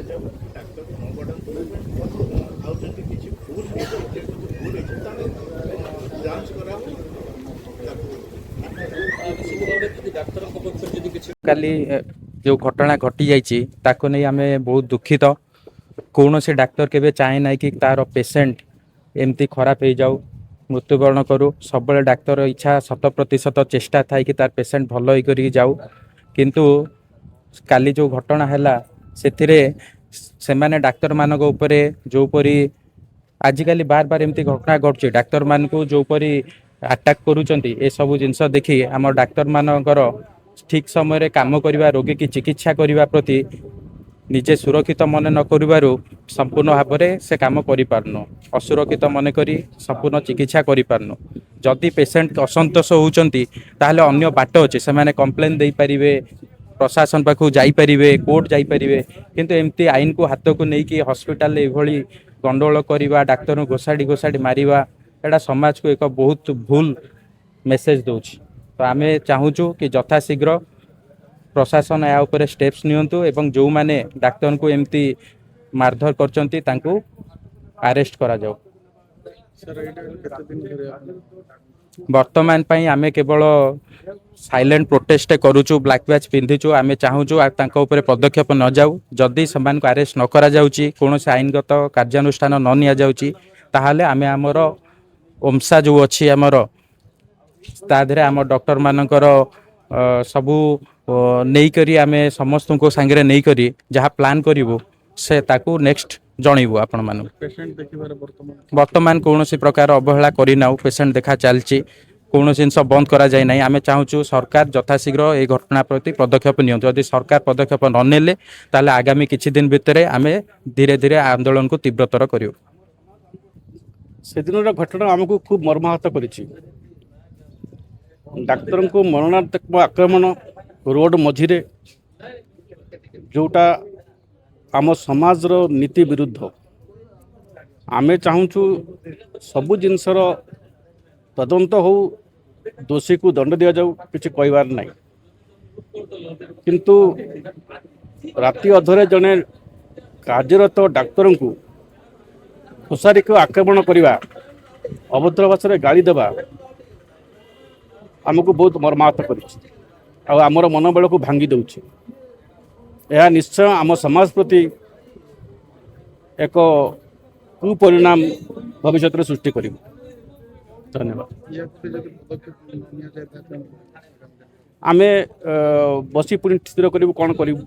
ଦିଆଯାଉ, ଡାକ୍ତରକୁ ନ ବାଡ଼ାନ୍ତୁ। ଆଉ ଯଦି କିଛି ଭୁଲ ହେଇଛି, ଯଦି ଭୁଲ ହେଇଛି, ତାହେଲେ ଯାଞ୍ଚ କରାହଉ ତାକୁ। ନିଶ୍ଚିତ ଭାବରେ ଯଦି ଡାକ୍ତରଙ୍କ ପକ୍ଷରୁ ଯଦି କିଛି କାଲି ଯେଉଁ ଘଟଣା ଘଟିଯାଇଛି, ତାକୁ ନେଇ ଆମେ ବହୁତ ଦୁଃଖିତ। କୌଣସି ଡାକ୍ତର କେବେ ଚାହେଁ ନାହିଁ କି ତାର ପେସେଣ୍ଟ ଏମିତି ଖରାପ ହେଇଯାଉ, ମୃତ୍ୟୁବରଣ କରୁ। ସବୁବେଳେ ଡାକ୍ତର ଇଚ୍ଛା, 100% ଚେଷ୍ଟା ଥାଏ କି ତାର ପେସେଣ୍ଟ ଭଲ ହେଇକରିକି ଯାଉ। କିନ୍ତୁ କାଲି ଯେଉଁ ଘଟଣା ହେଲା, ସେଥିରେ ସେମାନେ ଡାକ୍ତରମାନଙ୍କ ଉପରେ ଯେଉଁପରି ଆଜିକାଲି ବାର ବାର ଏମିତି ଘଟଣା ଘଟୁଛି, ଡାକ୍ତରମାନଙ୍କୁ ଯେଉଁପରି ଆଟାକ୍ କରୁଛନ୍ତି, ଏସବୁ ଜିନିଷ ଦେଖି ଆମ ଡାକ୍ତରମାନଙ୍କର ଠିକ୍ ସମୟରେ କାମ କରିବା, ରୋଗୀକି ଚିକିତ୍ସା କରିବା ପ୍ରତି ନିଜେ ସୁରକ୍ଷିତ ମନେ ନ କରିବାରୁ ସମ୍ପୂର୍ଣ୍ଣ ଭାବରେ ସେ କାମ କରିପାରୁନୁ। ଅସୁରକ୍ଷିତ ମନେ କରି ସମ୍ପୂର୍ଣ୍ଣ ଚିକିତ୍ସା କରିପାରୁନୁ। ଯଦି ପେସେଣ୍ଟ ଅସନ୍ତୋଷ ହେଉଛନ୍ତି, ତାହେଲେ ଅନ୍ୟ ବାଟ ଅଛି। ସେମାନେ କମ୍ପ୍ଲେନ୍ ଦେଇପାରିବେ, ପ୍ରଶାସନ ପାଖକୁ ଯାଇପାରିବେ, କୋର୍ଟ ଯାଇପାରିବେ। କିନ୍ତୁ ଏମିତି ଆଇନକୁ ହାତକୁ ନେଇକି ହସ୍ପିଟାଲରେ ଏଭଳି ଗଣ୍ଡଗୋଳ କରିବା, ଡାକ୍ତରଙ୍କୁ ଘୋଷାଡ଼ି ଘୋଷାଡ଼ି ମାରିବା, ଏଇଟା ସମାଜକୁ ଏକ ବହୁତ ଭୁଲ ମେସେଜ ଦେଉଛି। ତ ଆମେ ଚାହୁଁଛୁ କି ଯଥାଶୀଘ୍ର ପ୍ରଶାସନ ଏହା ଉପରେ ଷ୍ଟେପ୍ସ ନିଅନ୍ତୁ ଏବଂ ଯେଉଁମାନେ ଡାକ୍ତରଙ୍କୁ ଏମିତି ମାରଧର କରିଛନ୍ତି, ତାଙ୍କୁ ଆରେଷ୍ଟ କରାଯାଉ। ସାର୍, ଏଇଟା କେତେ ଦିନ ଧରି ଆପଣ ବର୍ତ୍ତମାନ ପାଇଁ ଆମେ କେବଳ ସାଇଲେଣ୍ଟ ପ୍ରୋଟେଷ୍ଟ କରୁଛୁ, ବ୍ଲାକ୍ ବ୍ୟାଚ୍ ପିନ୍ଧିଛୁ। ଆମେ ଚାହୁଁଛୁ ଆଉ ତାଙ୍କ ଉପରେ ପଦକ୍ଷେପ ନ ଯାଉ। ଯଦି ସେମାନଙ୍କୁ ଆରେଷ୍ଟ ନ କରାଯାଉଛି, କୌଣସି ଆଇନଗତ କାର୍ଯ୍ୟାନୁଷ୍ଠାନ ନ ନିଆଯାଉଛି, ତାହେଲେ ଆମେ ଆମର ଓମସା ଯେଉଁ ଅଛି ଆମର, ତା ଦେହରେ ଆମ ଡକ୍ଟରମାନଙ୍କର ସବୁ ନେଇକରି, ଆମେ ସମସ୍ତଙ୍କୁ ସାଙ୍ଗରେ ନେଇକରି ଯାହା ପ୍ଲାନ୍ କରିବୁ, ସେ ତାକୁ ନେକ୍ସଟ ଜଣେଇବୁ ଆପଣମାନଙ୍କୁ। ପେସେଣ୍ଟ ଦେଖିବାରେ ବର୍ତ୍ତମାନ ବର୍ତ୍ତମାନ କୌଣସି ପ୍ରକାର ଅବହେଳା କରିନାହୁଁ। ପେସେଣ୍ଟ ଦେଖା ଚାଲିଛି, କୌଣସି ଜିନିଷ ବନ୍ଦ କରାଯାଇ ନାହିଁ। ଆମେ ଚାହୁଁଛୁ ସରକାର ଯଥାଶୀଘ୍ର ଏହି ଘଟଣା ପ୍ରତି ପଦକ୍ଷେପ ନିଅନ୍ତୁ। ଯଦି ସରକାର ପଦକ୍ଷେପ ନ ନେଲେ, ତାହେଲେ ଆଗାମୀ କିଛି ଦିନ ଭିତରେ ଆମେ ଧୀରେ ଧୀରେ ଆନ୍ଦୋଳନକୁ ତୀବ୍ରତର କରିବୁ। ସେଦିନର ଘଟଣା ଆମକୁ ଖୁବ୍ ମର୍ମାହତ କରିଛି। ଡାକ୍ତରଙ୍କୁ ମରଣାନ୍ତକ ଆକ୍ରମଣ ରୋଡ଼ ମଝିରେ, ଯେଉଁଟା ଆମ ସମାଜର ନୀତି ବିରୁଦ୍ଧ। ଆମେ ଚାହୁଁଛୁ ସବୁ ଜିନିଷର ତଦନ୍ତ ହଉ, ଦୋଷୀକୁ ଦଣ୍ଡ ଦିଆଯାଉ, କିଛି କହିବାର ନାହିଁ। କିନ୍ତୁ ରାତି ଅଧରେ ଜଣେ କାର୍ଯ୍ୟରତ ଡାକ୍ତରଙ୍କୁ ଘୋଷାରିକୁ ଆକ୍ରମଣ କରିବା, ଅଭଦ୍ର ଭାଷାରେ ଗାଳି ଦେବା ଆମକୁ ବହୁତ ମର୍ମାହତ କରିଛି ଆଉ ଆମର ମନୋବଳକୁ ଭାଙ୍ଗି ଦେଉଛି। ଏହା ନିଶ୍ଚୟ ଆମ ସମାଜ ପ୍ରତି ଏକ କୁପରିଣାମ ଭବିଷ୍ୟତରେ ସୃଷ୍ଟି କରିବ। ଧନ୍ୟବାଦ। ୟା ଉପରେ ଯଦି ପଦକ୍ଷେପ ନିଆଯାଏ, ତାହେଲେ କଣ କରିବେ? ଆମେ ବସି ପୁଣି ସ୍ଥିର କରିବୁ କ'ଣ କରିବୁ।